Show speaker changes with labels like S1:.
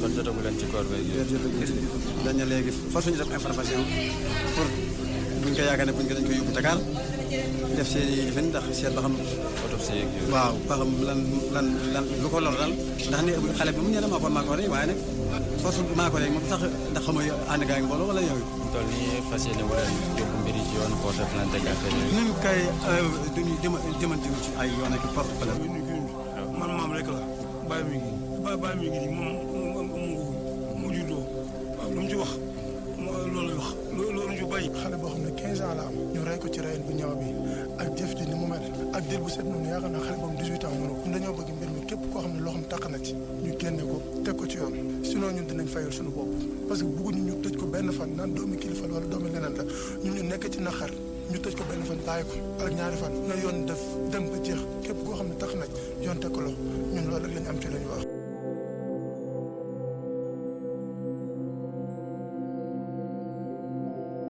S1: kon jotagu leen ci koor beeg yooyu.
S2: dañ ne léegi force ñu def information pour buñ ko yaakaar ne buñ ko dañ koy yóbbu Dakar def seen i lifin ndax seet ba xam.
S1: autopsie yeeg yooyu.
S2: waaw ba xam lan lu ko lor daal ndax ne xale bi mu ne la maa ko rey waaye nag force maa ko rey moom sax ndax xamoo ànd gaa ngi mbooloo wala yooyu.
S1: mu toll nii fas yéene wu leen yóbbu mbir yi ci yoon porte plainte ak affaire yooyu.
S2: ñun kay duñu jëmantiwu ci ay yoon ak porte plainte.
S3: man maam rek la bàyyi mi ngi nii moom mu juddoo waaw lu mu ci wax loolu lay wax loolu ñu bàyyi.
S4: xale boo xam ne 15 ans la am ñu rey ko ci reyen bu ñaaw bi ak jëf ji ni mu mel ak jël bu set noonu yaakaar naa xale boobu 18 ans mënu ko dañoo bëgg mbir mi képp koo xam ne loo xam tàq na ci ñu génne ko teg ko ci yoon sinon ñun dinañ fayal suñu bopp parce que bëgguñu ñu tëj ko benn fan naan doomi kilifa wala doomi leneen la ñun ñu nekk ci naqar ñu tëj ko benn fan bàyyi ko ak ñaari fan na yoon def dem ba jeex képp koo xam ne tax na yoon teg ko loxo ñun loolu rek lañu am ci la ñu wax